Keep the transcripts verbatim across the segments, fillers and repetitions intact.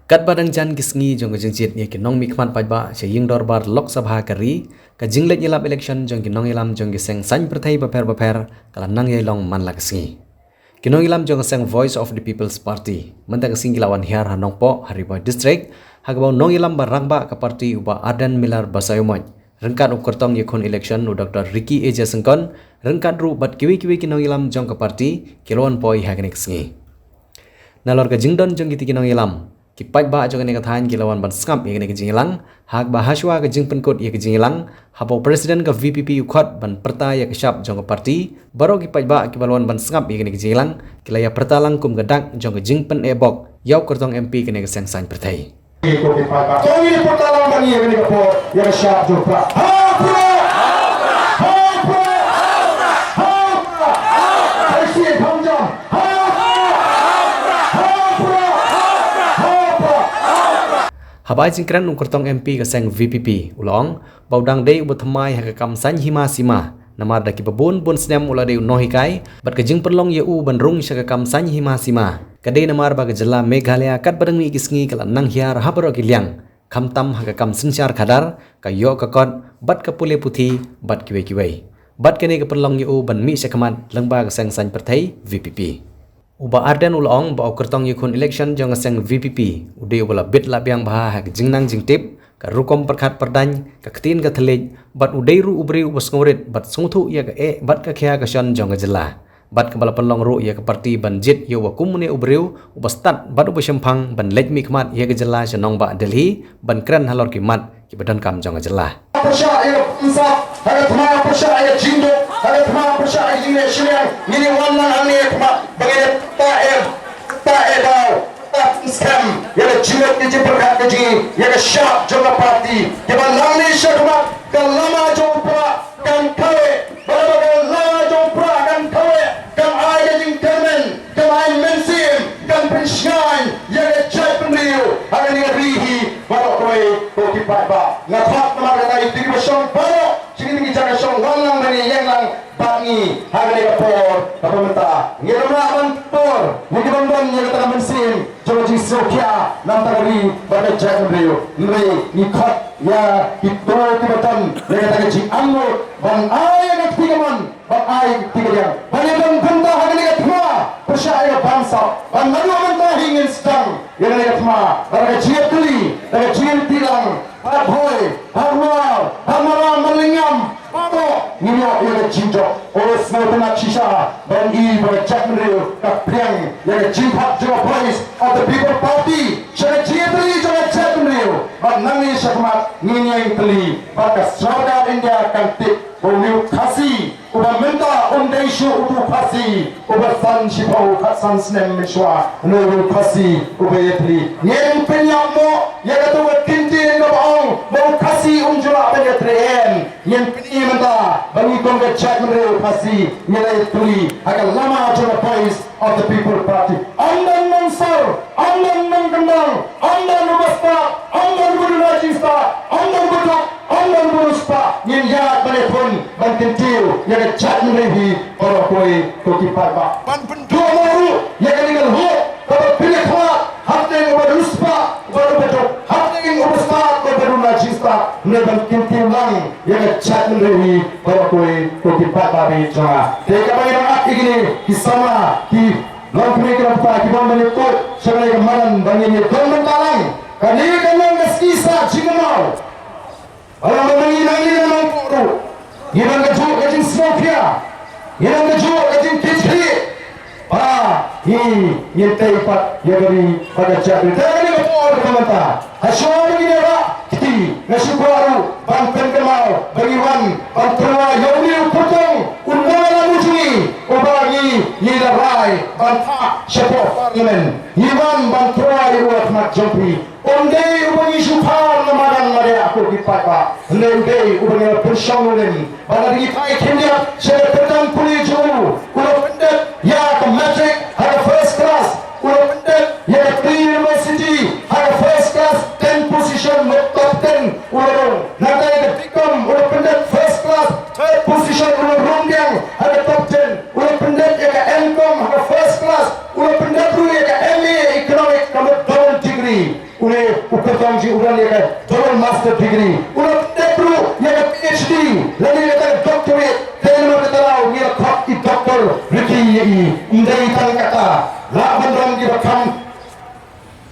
Katba dang jan ki sngi jong ka jingjied ïa ki nongmihkhmat paidbah sha ïing dorbar Lok Sabha ka ri, ka jingleit ïalap election jong ki nongïalam jong ki seng saiñ pyrthei bapher bapher ka la nang ïai long man la ka sngi. Ki nongïalam jong ka seng Voice of the People's Party mynta ka sngi ki la wan hiar ha Nongpoh ha Ri Bhoi District, ha kaba u nongïalam ba rangbah ka party u Bah Ardent Miller Basaiawmoit, ryngkat u kyrtong ïakhun election u Doctor Ricky A J Syngkon, ryngkat ruh bad kiwei kiwei ki nongïalam jong ka party ki la wan poi ha kane ka sngi. Nalor ka jingdon jong kitei ki nongïalam, ki paidbah jong kane ka thaiñ ki la wan ban sngap ïa kane ka jingïalang, ha kaba hashwa ka jingpynkut ïa ka jingïalang, haba u president ka V P P u khot ban pyrta ïa ka shap jong ka party, baroh ki paidbah kiba la wan ban sngap ïa kane ka jingïalang ki la ïa pyrta lang kum ka dak jong ka jingpyneh bok ïa u kyrtong M P kane ka seng saiñ pyrthei. Ko ki paidbah, to ngin pyrta lang bad ngi ha kane ka por ïa ka shap jong u Prah. Ha Prah! Ha Prah! Ha Prah! Ha Prah! Ha Prah! Ha Prah! Ha Prah! Ha Prah! Haba ai jingkren u kyrtong M P ka seng V P P u la ong ba u dang dei uba thymmai ha ka kam saiñ hima sima, namar da kiba bun bun snem u la dei u nonghikai bad ka jingpynlong ïa u ban rung sha ka kam saiñ hima sima ka dei namar ba ka jylla Meghalaya katba dang mih ki sngi ka la nang hiar ha baroh ki liang, khamtam ha ka kam synshar khadar, ka ïoh ka kot bad ka pule puthi bad kiwei kiwei. Bad kane ka pynlong ïa u ban mih sha khmat lyngba ka seng saiñ pyrthei V P P. U Bah Ardent u la ong ba u kyrtong ïakhun election jong ka seng V P P u dei uba la bit la biang bha ha ka jingnang jingtip, ka rukom pyrkhat pyrdaiñ, ka ktien ka thylliej, bad u dei ruh u briew uba sngewrit bad sngewthuh ïa ka eh bad ka khia ka shon jong ka jylla. Bad kaba la pynlong ruh ïa ka party ban jied ïa uba kum une u briew uba stad bad uba shemphang ban leit mihkhmat ïa ka jylla sha nongbah Delhi ban kren halor ki mat kiba donkam jong ka jylla. Pyrshah ïa ka bamsap, ha ka thma pyrshah ïa ka jingduk, ha ka thma pyrshah ïa ka jingleh shiliang, ngin ïa wan lang hangne ha ka thma ba ngin ïa tah ïa, tah ïa daw, tah skhem ïa ka jingmut ka jingpyrkhat ka jong ngi, ïa ka shap jong ka party. Kiba nangne shakhmat ka lama jong u Prah kan kaweh, bad haba ka lama jong u Prah kan kaweh, kan ai ka jingkyrmen, kan ai mynsiem, kan pynshngaiñ ïa ka jaitbynriew ha kane ka ri hi baroh kawei ko ki paidbah. Nga khot namar kata ïa ki ba shong baroh sha kine ki jaka shong, wan lang bad ïeng lang bad ngi ha kane ka por kaba mynta. Ngin ym lah ban por, ngin ym don ïa kata ka mynsiem jong ka jingsngewkhia na ka bynta ka ri bad ka jaitbynriew. Hynrei ngi khot ïa kito kiba don ïa kata ka jingangnud ban ai ïa ka kti kamon, ban ai kti kadiang, ban ïa don bynta ha kane ka thma pyrshah ïa ka bamsap, ban naduh mynta hi ngin sdang ïa kane ka thma da ka jingïatylli, da ka jingïatylli lang, bad Bhoi, bad Hmar, bad Maram, bad Lyngngam, baroh ngin ïoh ïa ka jingjop. Oi, sngewtynnat shisha ban i ba ka jaitbynriew ka pdiang ïa ka jingkhot jong ka Voice of the People Party sha ka jingïatylli jong ka jaitbynriew. Bad nangne shakhmat ngin ïeng tylli bad ka sorkar India kan tip ba une u Khasi uba mynta um dei shuh utu u Khasi uba san shiphew khatsan snem mynshuwa, une u Khasi uba ïatylli. Ngin pynïap noh ïa kato ka kyntien kaba ong ba u Khasi um ju lah ban ïatylli em. Ngin pyni mynta ba ngi kum ka jaitbynriew Khasi ngi la ïatylli ha ka lama jong ka Voice of the People Party. Ym don nongsor, ym don nongkyndong, ym don uba stad, ym don uba duna jingstad, ym don uba duk, ym don uba riewspah. Ngin ïaid ban ïakhun ban kyntiew ïa ka jaitbynriew hi baroh kawei ko ki paidbah. Ban pynduh noh ruh ïa kane ka lyoh kaba pynïakhlad hapdeng uba riewspah bad uba duk, hapdeng uba stad bad uba duna jingstad, ne ban kyntiew lang ïa ka jaitbynriew hi baroh kawei ko ki paidbah jong nga. Te kaba ngi dang ap ïa kine ki samla ki longkmie ki longkpa ki bym ban ïathuh sha kane ka madan ba ngin ïa don bynta lang. Kane ka long ka sngi sah jingkynmaw. Ba long ba ngi nangne na Nongpoh ruh ngi don kajuh ka jingsngewkhia, ngi don kajuh ka jingkitkhlieh ba ngi ngin tei pat ïa ka ri bad ka jaitbynriew. Te kane ka por kaba mynta, ha shuwa ba ngin ïa rah kti, nga shu kwah ruh ban pynkynmaw ba ngi wan ban tyrwa ïa une u kyrtong, u nongïalam jong ngi uba ngi, ngi la rai ban thah shapoh Parliament. Ngi wan ban tyrwa ïa u ha khmat jong phi. Um dei uba ngi shu phar na madan mariang ko ki paidbah. Hynrei u dei uba ngi la pynshong lyngngoh. Bad lada ngi phai khyndiat sha ka kyrdan pule jong u, u la pyndep ïa ka matric ha ka first class, u la pyndep ïa ka pre university ha ka first class, ten position, top ten u la rung. Nangta ïa ka B Com u la pyndep first class, third position u la rung biang ha ka top ten. U la pyndep ïa ka M Com ha ka first class, u la pyndep ruh ïa ka M A Economic, ka mut double degree. Ong jingwan ïa ka double master degree, u la dep ruh ïa ka P H D lane ïa ka doctorate. Te namar kata ngi la khot i Doctor Ricky ïa i. Ym dei tang kata, lah ban don kiba kham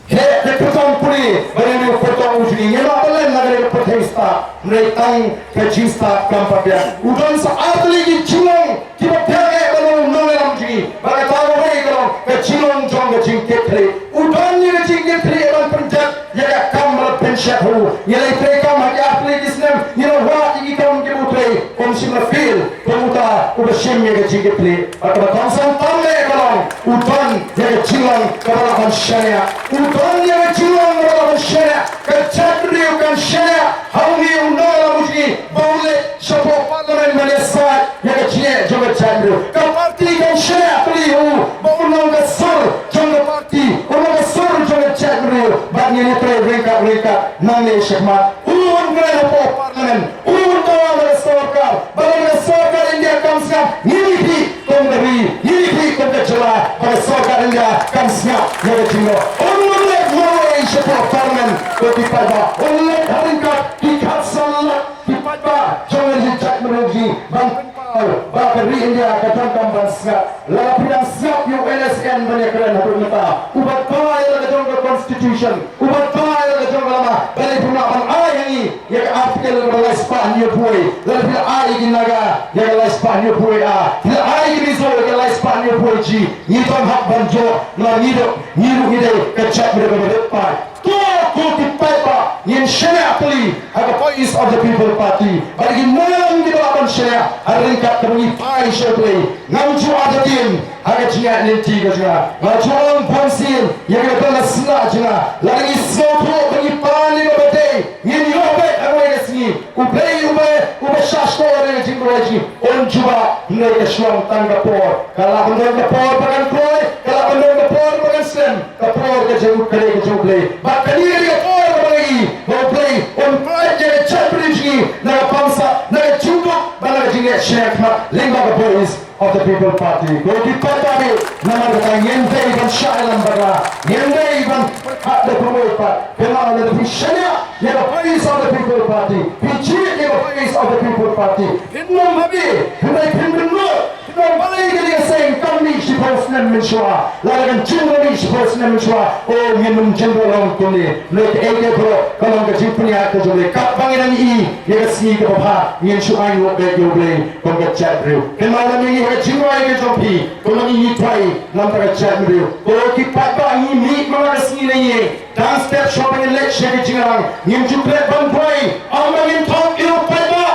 heh ka kyrtong pule ba ïa u kyrtong u jong ngi. Ngim lah ban len na ka pyrthei stad, ym dei tang ka jingstad kam pat biang. U don sa artylli ki jinglong kiba biang eh ban long u nongïalam jong ngi. Bad kata kawei ka long ka jinglong jong ka jingkitkhlieh. U don ïa ka jingkitkhlieh ban pynjot ïa ka kam ba la pynshet ha u. Ngi la ïatrei kam ha ki artylli ki snem, ngi la wad ïa ki kam kiba u trei, um shym la fail kum uta uba shim ïa ka jingkitkhlieh. Bad kaba kongsan tam eh ka long u don ïa ka jinglong kaba lah ban shaniah. U don ïa ka jinglong kaba lah ban shaniah. Ka jaitbynriew kan shaniah ha une u nongïalam u jong ngi ba u leit shapoh Parliament ban ïasaid ïa ka jingeh jong ka jaitbynriew. Ka party kan shaniah tylli ha u ba un long ka sur jong ka party, un long ka sur jong ka jaitbynriew. Bad ngin ïatrei ryngkat ryngkat nangne shakhmat. Un kren hapoh Parliament, un dawa bad ka sorkar, bad lada ka sorkar India kam sngap, ngin ïakhih kum ka ri, ngin ïakhih kum ka jylla, ba ka sorkar India kan sngap ïa ka jingdoh. Un ym leit marwei shapoh Parliament ko ki paidbah, un leit ha ryngkat ki khatsan lak ki paidbah jong ka jaitbynriew jong ngi ban pynpaw ba ka ri India ka donkam ban sngap. Lada phi dang sngap ïa u N S N ban ïakren haduh mynta, uba thaw ïa la ka jong ka Constitution, uba thaw ïa la ka jong ka lama, balei phim lah ban ai ha ngi ïa ka Article kaba lai spah hynñiewphew wei? Lada phi la ai ïa ki Naga ïa ka lai spah hynñiewphew wei A, phi la ai ïa ki Mizo ïa ka lai spah hynñiewphew wei G, ngi don hok ban ïoh, namar ngi ruh, ngi ruh ngi dei ka jaitbynriew kaba rit paid. To ko ki paidbah, ngin shaniah tylli ha ka Voice of the People Party. Bad ki nongïalam kiba lah ban shaniah ha ryngkat kaba ngi phai sha U Blei. Ngam ju artatien ha ka jingïaid lynti ka jong nga. Nga ju ong bunsien ïa kiba don ha sla jong nga, lada ngi sngewthuh ba ngi pan ïa kaba dei, ngin ïoh beit ha kawei ka sngi. U Blei uba, uba shah shkor ïa ka jingduwai jong ngi un jubab. Hynrei ka shu long tang ka por. Ka lah ban don ka por ba kan kloi, ka lah ban don ka por ba kan slem. Ka por ka jong, ka dei ka jong U Blei. Bad kane ka dei ka por kaba ngi, ba U Blei un pynlait ïa ka jaitbynriew jong ngi na ka bamsap, na ka jingduk bad na ka jingleh shiliang khmat lyngba ka Voice of the People Party. Ko ki paidbah, namar kata ngim dei ban shah ïalam bakla, ngim dei ban pyrkhat da kumwei pat. Kynmaw, lada phi shaniah ïa ka Voice of the People Party, phi jied ïa ka Voice of the People Party, phin ym habi, phin ym, phin ym nud. Balei kane ka seng kam mih shiphew snem mynshuwa? Lada kan jin mih shiphew snem mynshuwa, o, ngin ym jin ruh long kumne. Lei kaei kaba ka long ka jingpynïaid ka jong lei. Katba ngi dang ïohi ïa ka sngi kaba bha, ngin shu ainguh beit ïa U Blei kum ka jaitbynriew. Kynmaw, lada ngi ïohi ïa ka jingrwai ka jong phi, kumba ngi ïohi namar ka jaitbynriew. Ko ki paidbah, ngi mih man la ka sngi ne ïing, dang step shwa ba ngin leit sha ka jingrang, ngin ju klet ban duwai, ym ba ngin thok ïa u paidbah.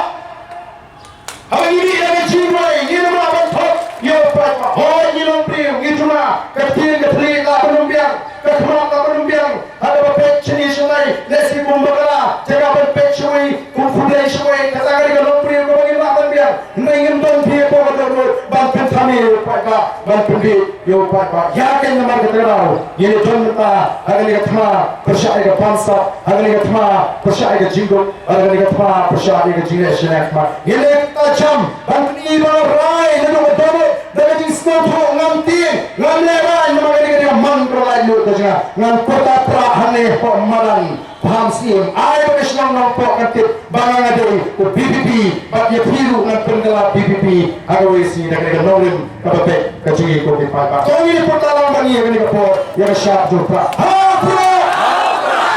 Haba ngi mih na ka jingrwai, ngim lah ban thok ïa u paidbah. Hooid, ngi long briew, ngi duna, ka ktien ka thylliej lah ban ym biang, ka khmat lah ban ym biang. Haba peit shane shalai, lehse kum bakla, jaka ban peit shawei, kum khublei shawei, kata ka dei ka long briew kaba ngim lah ban biang. Hynrei ngim don phi hapoh ka dohnud ban pynthame ïa u paidbah, ban pynbieit ïa u paidbah. Ïa kane namar kata ka daw ngin ïa don mynta ha kane ka thma pyrshah ïa ka bamsap, ha kane ka thma pyrshah ïa ka jingduk, ha kane ka thma pyrshah ïa ka jingleh shiliang khmat. Ngin leh kata jam ban pyni ba nga rai naduh ka dohnud da ka jingsngewthuh, ngam tieng, ngam lehraiñ namar kane ka dei ka mon kaba laitluid ka jong nga. Ngan pyrta prah hangne hapoh madan Bham Syiem, ai ba ka shnong Nongpoh kan tip ba nga, nga dei u V P P, bad ïa phi ruh ngan pynkylla V P P ha kawei ka sngi da kane ka nongrim kaba beit ka jong ngi ko ki paidbah. To ngin ïa pyrta lang bad ngi ha kane ka por ïa ka shad jong u Prah. Ha u Prah!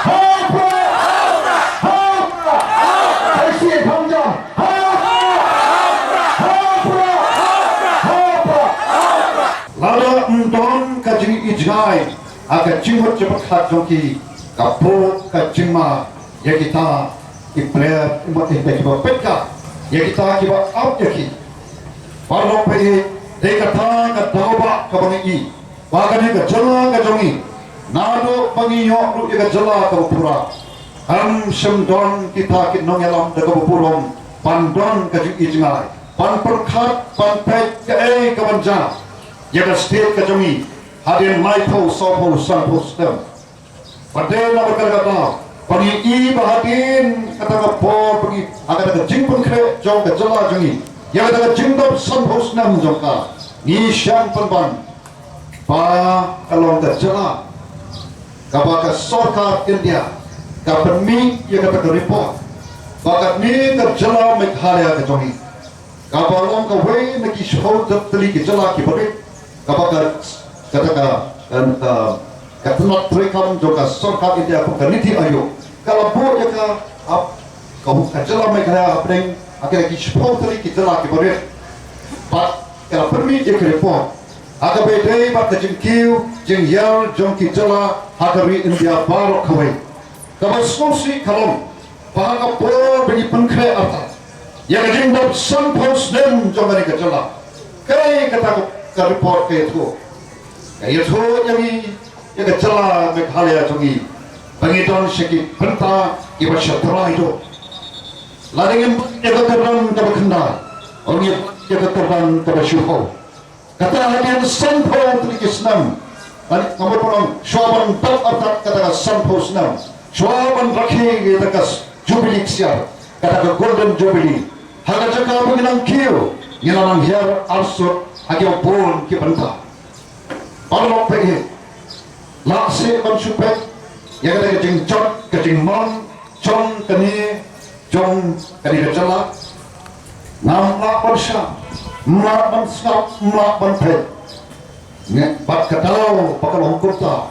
Ha u Prah! Ha u Prah! Hai sien kham jam. Ha u Prah! Ha u Prah! Ha u Prah! Lada ym don ka jingïohi jngai ha ka jingmut jingpyrkhat jong ki, ka pud ka jingma ïa kita ki briew, ki mut, ïa kita kiba peit ka, ïa kita kiba ap ïa ki. Paralok ba ïeit, dei kata ka daw ba kaba ngi ïohi ba kane ka jylla ka jong ngi, naduh ba ngi ïoh ruh ïa ka jylla kaba pura, kam shym don kita ki nongïalam da kaba burom ban don ka jingïohi jngai, ban pyrkhat, ban peit kaei kaban jia ïa ka state ka jong ngi hadien laiphew, sawphew, sanphew snem. Ba dei namar kata ka daw ba ngi ïohi ba hadien kata ka por ba ngi, ha kata ka jingpynkhreh jong ka jylla jong ngi ïa kata ka jingdap sanphew snem jong ka, ngi shem pynban ba ka long ka jylla kaba ka sorkar India ka pynmih ïa kata ka report ba kane ka jylla Meghalaya ka jong ngi kaba long kawei na ki shiphew tylli ki jylla kiba rit, kaba ka, kata ka, ka, ka, ka tnat treikam jong ka sorkar India kum ka NITI Aayog ka la buh ïa ka, ap, ka, ka jylla Meghalaya hapdeng ha kine ki shiphew tylli ki jylla kiba rit. Bad ka la pynmih ïa ka report ha kaba ïadei bad ka jingkiew jinghiar jong ki jylla ha ka ri India baroh kawei, kaba sngewsih ka long ba ha ka por ba ngi pynkhreh artat ïa ka jingdap sanphew snem jong kane ka jylla, kaei kata ka, ka report ka ïathuh? Ka ïathuh ïa ngi, ïa ka jylla Meghalaya jong ngi, ba ngi don sha ki bynta kiba sha trai duh. Lada ngim bat ïa ka kyrdan kaba khyndai, ngin bat ïa ka kyrdan kaba shiphew. Kata hadien sanphew tylli ki snem, ban, nga mut ban ong, shuwa ban dap artat kata ka sanphew snem, shuwa ban rakhe ïa kata ka s-, Jubilee Ksiar, kata ka Golden Jubilee, ha ka jaka ba ngi nang kiew, ngi la nang hiar arsut ha kiba bun ki bynta. Paralok, peit, lah seh ban shu peit ïa kata ka jingjot ka jingmon jong kane, jong kane ka jylla. Ngam lah ban shah, ngam lah ban sngap, ngam lah ban peit. Ngi, bad ka daw ba ka long kumta,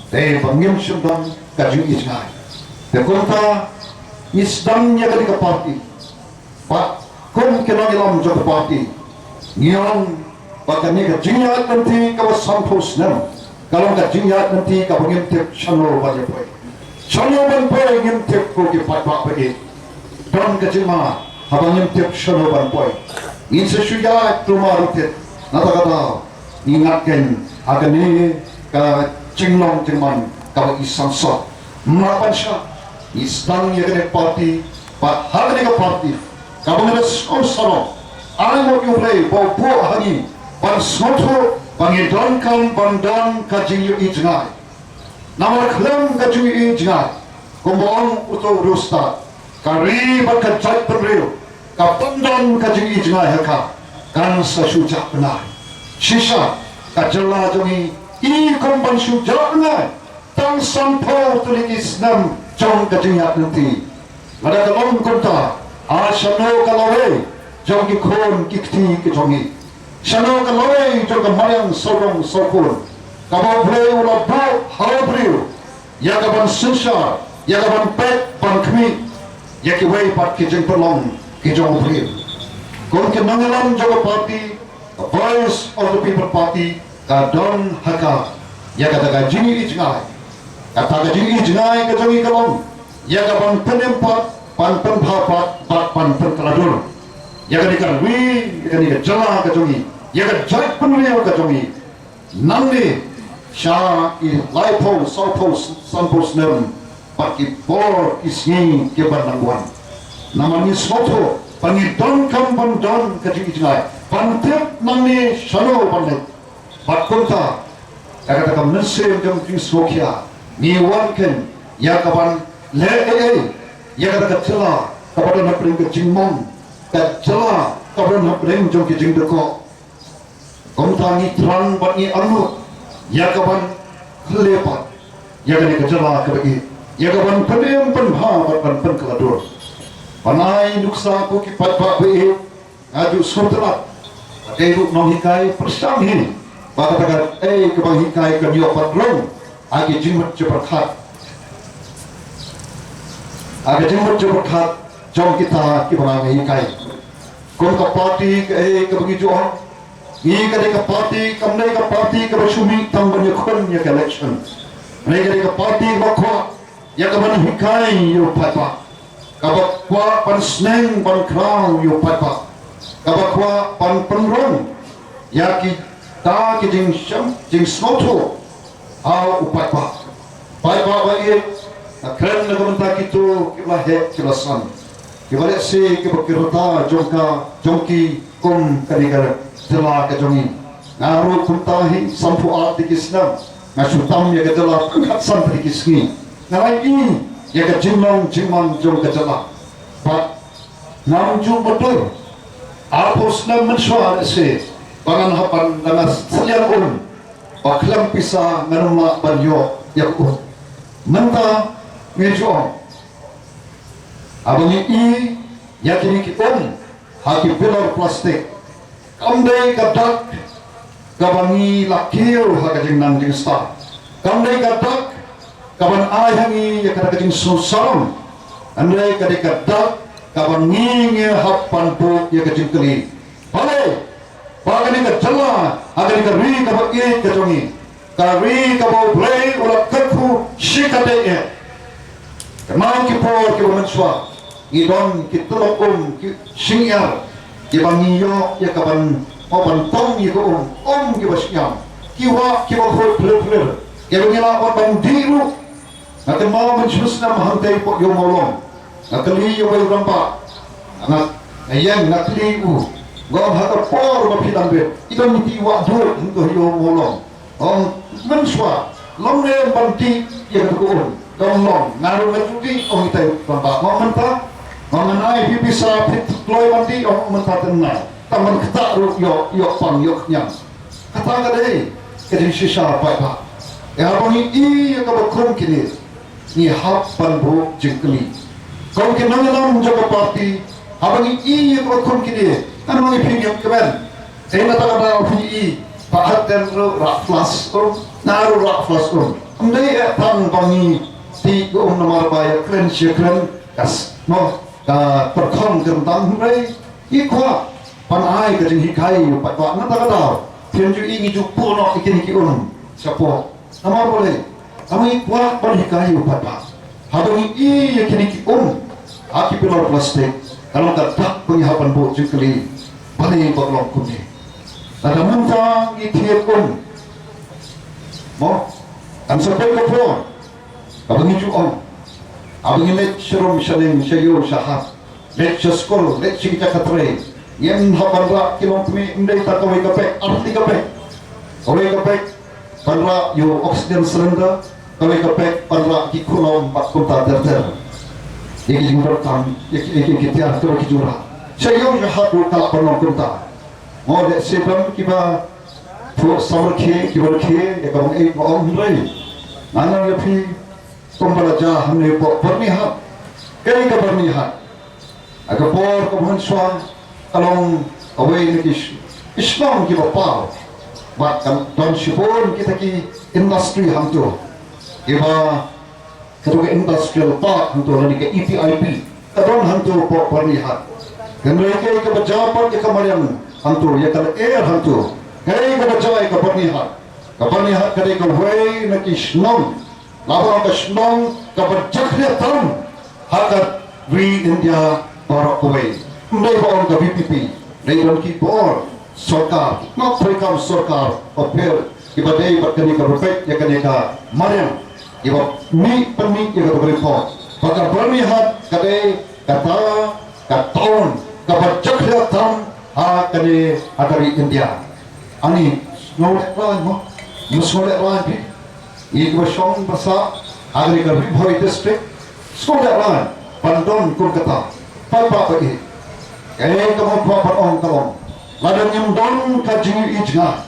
te ba ngim shym don ka jingïohi. Te kumta ngi sdang ïa kane ka party. Bad kum ki nongïalam jong ka party, ngi ong ba kane ka jingïaid lynti kaba sanphew snem ka long ka jingïaid lynti kaba ngim tip shano ban ïa poi. Shano ban poi ngim tip, ko ki paidbah ba ïeit. Don ka jingma haba ngim tip shano ban poi. Ngin sa shu ïaid ruh ma ruh tit, nata ka daw ngi ngat kein ha kane ka jinglong jingman kaba i sangsot. Ngim lah ban shah, ngi sdang ïa kane ka party, bad ha kane ka party kaba ngi da sngewsarong, ai mo ïa U Blei ba u buh ha ngi ban sngewthuh ba ngi donkam ban don ka jingïohi jngai. Namar khlem ka jingïohi jngai, kumba ong uto u riewstad, ka ri bad ka jaitbynriew kaban don ka jingïohi jngai ha ka, kan sa shu jah bnai. Shisha ka jylla jong ngi i kum ban shu jah bnai tang sanphew tylli ki snem jong ka jingïaid lynti. Lada ka long kumta, a shano ka lawei jong ki khun ki kti ki jong ngi? Shano ka lawei jong ka mariang sawdong sawkun kaba U Blei u la buh ha u briew ïa ka ban synshar, ïa ka ban peit ban khmih ïa kiwei pat ki jingpynlong ki jong u briew? Kum ki nongïalam jong ka party, ka Voice of the People Party, ka don ha ka ïa kata ka jingïohi jngai. Kata ka jingïohi jngai ka jong ngi ka long ïa ka ban pynim pat, ban pynbha pat bad ban pynkylla dur ïa kane ka ri, ïa kane ka jylla ka jong ngi, ïa ka jaitbynriew ka jong ngi. Nangne sha i laiphew, sawphew, sanphew snem bad ki por ki sngi kiban nang wan. Namar ngi sngewthuh ba ngi donkam ban don ka jingïohi jngai ban tip nangne shano ban leit. Bad kumta, da kata ka mynsiem jong jingsngewkhia, ngi wan kein ïa ka ban leh ei ei ïa kata ka jylla kaba don hapdeng ka jingmong, ka jylla kaba don hapdeng jong ki jingdukok. Kumta ngi thrang bad ngi angnud ïa ka ban khleh pat ïa kane ka jylla kaba ïeit, ïa ka ban pynim pynbha bad ban pynkylla dur. Ban ai nuksa, ko ki paidbah ba ïeit, nga ju sngewtynnat ba dei ruh nonghikai pyrshang hi ba kata kaei kaba nga hikai kan ïoh ban rung ha ki jingmut jingpyrkhat, ha ki jingmut jingpyrkhat jong kita kiba nga hikai. Kum ka party, kaei kaba ngi ju ong, ngi ka dei ka party, kam dei ka party kaba shu mih tang ban ïakhun ïa ka election. Ngi ka dei ka party kaba kwah ïa ka ban hikai ïa u paidbah, kaba kwah ban sneng ban khraw ïa u paidbah, kaba kwah ban pynrung ïa kita ki jingshem, jingsngewthuh ha u paidbah. Paidbah ba ïeit, nga kren na ka bynta kito kiba la heh, kiba la san, kiba lehse kiba ki rta jong ka, jong ki kum kane ka jylla ka jong ngi. Nga ruh kumta hi, sanphew ar tylli ki snem nga shu tam ïa ka jylla, khatsan tylli ki sngi nga la ïohi ïa ka jinglong jingman jong ka jylla. Bad ngam ju mutdur, arphew snem mynshuwa lehse ba ngan hap ban da nga sliang um ba khlem pisa ngan ym lah ban ïoh ïa ka um. Mynta Ngi ju ong, haba ngi i ïa kine ki um ha ki bilor plastik, kam dei ka dak kaba ngi la kiew ha ka jingnang jingstad. Kam dei ka dak kaban ai ha ngi ïa kata ka jingsngewsarong. Hynrei ka dei ka dak kaba ngi ngi hap ban buh ïa ka jingkylli. Balei ba kane ka jylla, ha kane ka ri kaba ïeit ka jong ngi, ka ri kaba U Blei u la kyrkhu shikatdei eh, kynmaw ki por kiba mynshuwa ngi don ki tulop um, ki shyngiar, kiba ngi ïoh ïa kaban, oh, ban tong ïa ka um, um kiba shngaiñ, ki wah kiba khuid phlir phlir, kiba ngi lah ban dih ruh. Nga kynmaw mynshuwa snem hangtei hapoh Ïew Mawlong, nga kylli ïa uwei u rangbah, nga, nga ïeng nga kylli u, nga ong, ha ka por ba phi dang bit, i don ïa ki wah duh hangto ha Ïew Mawlong. Ong, mynshuwa, long ne em ban dih ïa kata ka um? Ka ong long. Nga ruh nga ju dih, ong itai u rangbah. Nga ong mynta, nga ong ngan ai phi pisa, phi kloi ban dih? Ong mynta te nai. Tang ban ktah ruh ïoh, ïoh pang ïoh khñiang. Kata ka dei ka jingshisha paidbah. Ïa, haba ngi i ïa kaba kum kine, ngi hap ban buh jingkylli. Kum ki nongïalam jong ka party, haba ngi i ïa kaba kum kine, kan ma ngi phi ngi kmen. Te na kata ka daw phi i, ba ha ten ruh rah flash um, na ruh rah flash um. Ym dei eh tang ba ngi tih ka um namar ba ïa kren shi kren, ka s-, mo, ka pyrkhong kyrteng, hynrei i kwah ban ai ka jinghikai ïa u paidbah. Na kata ka daw phin ju i ngi ju buh noh ïa kine ki um shapoh. Namar balei? Namar ngi kwah ban hikai ïa u paidbah. Haba ngi i ïa kine ki um ha ki bilor plastik, ka long ka dak ba ngi hap ban buh jingkylli. Balei ba ka long kumne? Lada mynta ngi thied um, mo, kan sa poi ka por kaba ngi ju ong, haba ngi leit sharum shaneng, sha ïew sha hat, leit sha skul, leit sha ki jaka trei, ngim hap ban rah ki longkmie, ym dei tang kawei ka beg, artylli ka beg. Kawei ka beg ban rah ïa u oxygen cylinder, kawei ka beg ban rah ki khulom bad kumta ter ter. Ïa ki jingdonkam, ïa ki, ïa ki, ïa ki tiar, kawei ki jingdonkam. Sha ïew sha hat ruh ka lah ban long kumta. Mo, lehse don kiba phuh samrkhie, kiba rkhie ïa ka bangeit, ba ong, hynrei ngan ong ïa phi, kumba la jia hangne hapoh Byrnihat. Kaei ka Byrnihat? Ha ka por kaba mynshuwa ka long kawei na ki sh-, ki shnong kiba paw. Bad ka don shibun kita ki industry hangto, kiba, kato ka industrial park hangto lane ka E P I P ka don hangto hapoh Byrnihat. Hynrei kaei kaba jia pat ïa ka mariang hangto, ïa ka lyer hangto? Kaei kaba jia ïa ka Byrnihat? Ka Byrnihat ka dei kawei na ki shnong, la ba ka shnong kaba jakhlia tam ha ka ri India baroh kawei. Ym dei ba ong ka V P P, dei don ki bor sorkar, ki nongtrei kam sorkar, bapher, kiba dei bad kane kaba peit ïa kane ka mariang, kiba mih pynmih ïa kata ka report ba ka Byrnihat ka dei kata ka town kaba jakhlia tam ha kane, ha ka ri India. Ani, sngewlehrain mo, mo sngewlehrain phi. Ngi kiba shong ba sah ha kane ka Ri Bhoi District, sngewlehrain ban don kum kata. Paidbah ba ïeit, kaei kaba nga kwah ban ong ka long, lada ngim don ka jingïohi jngai,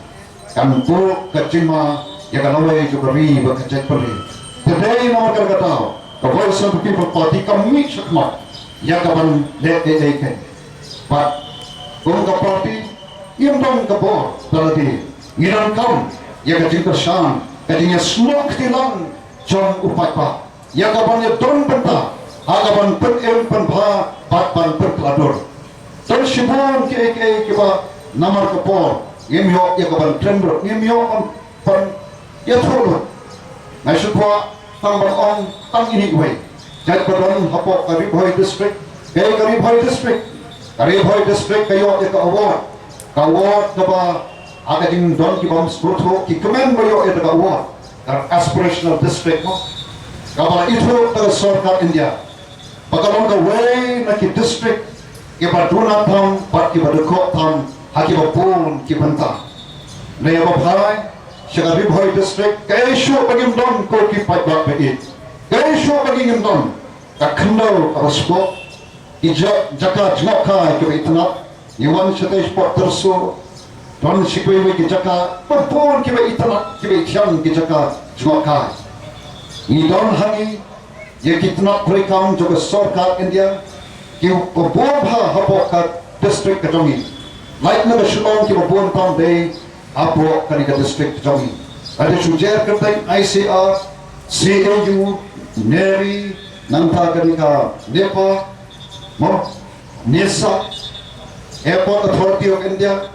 kan buh ka jingma ïa ka lawei jong ka ri bad ka jaitbynriew. Te dei namar kata ka daw ka Voice of the People Party ka mih shakhmat ïa kaban leh ei ei kein. Bad kum ka party ngim don ka bor da lade, ngi donkam ïa ka jingkyrshan, ka jingïasnoh kti lang jong u paidbah, ïa kaban ïadon bynta ha kaban pynim pynbha bad ban pynkylla dur. Don shibun kiei kiei kiba namar ka por ngim ïoh ïa kaban kren ruh, ngim ïoh ban, ban ïathuh ruh. Nga shu kwah tang ban ong tang ine iwei. Jait ba don hapoh ka Ri Bhoi District, kaei ka Ri Bhoi District? Ka Ri Bhoi District ka ïoh ïa ka award, ka award kaba ha ka jingdon ki bym sngewthuh ki kmen ba ïoh ïa ka award. Ka aspirational district mo, kaba la ithuh da ka sorkar India ba ka long kawei na ki district kiba duna tam bad kiba dkhot tam ha kiba bun ki bynta. Nangta ïa ba phai sha ka Ri Bhoi District, kaei shuh ba ngim don, ko ki paidbah ba ïeit, kaei shuh ba ngim don? Ka khyndew kaba spok, ki ja-, jaka jngohkai kiba itynnad. Ngi wan shatei shapoh Tyrso, don shi kawei kawei ki jaka, ba bun kiba itynnad, kiba ithiang ki jaka jngohkai. Ngi don hangne, ïa ki tnat treikam jong ka sorkar India, kiba bun bha hapoh ka district ka jong ngi. Lait na ka Shillong, kiba bun tam dei hapoh kane ka district ka jong ngi. Lada shu jer kyrteng I C R, C A U, NERI, nangta kane ka NEPA, mo, NESAP, Airport Authority of India,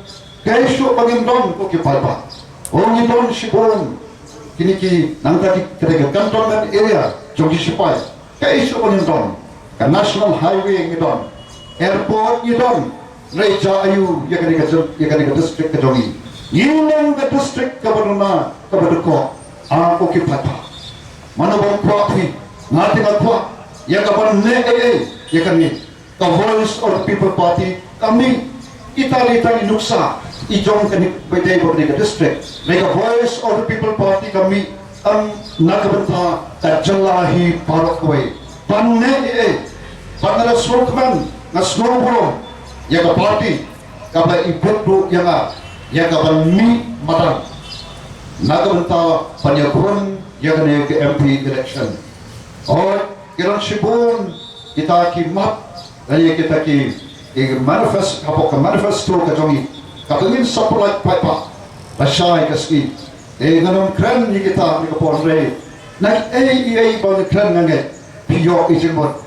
kaei shuh ba ngim don, ko ki paidbah. Oh, ngi don shibun kine ki, nangta ki, kata ka cantonment area jong ki shipai, kaei shuh ba ngim don. Ka National Highway ngi don, airport ngi don. Hynrei jia aiu ïa kane ka jil-, ïa kane ka district ka jong ngi? Ngi long ka district kaba duna, kaba duna. Ah, ko ki paidbah, mano ban kwah phi? Nga te nga kwah ïa ka ban leh ei ei ïa kane. Ka Voice of the People Party ka mih, ita lei tang i nuksa i jong kane, ba dei ba kane ka district. Hynrei ka Voice of the People Party ka mih, em, na ka bynta ka jylla hi baroh kawei. Ban leh ei ei? Ban, nga la sngewkmen, nga sngewburom ïa ka party kaba i bit ruh ïa nga ïa ka ban mih madan na ka bynta ban ïakhun ïa kane ka M P election. Hooid, ki don shibun kita ki map, lane kita ki, ki manifest-, hapoh ka manifesto ka jong ngi, kaba ngin sa pynlait paidbah lashai ka sngi. Te ngan ym kren ïa kita ha kane ka por, hynrei na ei ei ba ngin kren, nga ngeit phi ïoh i jingmut.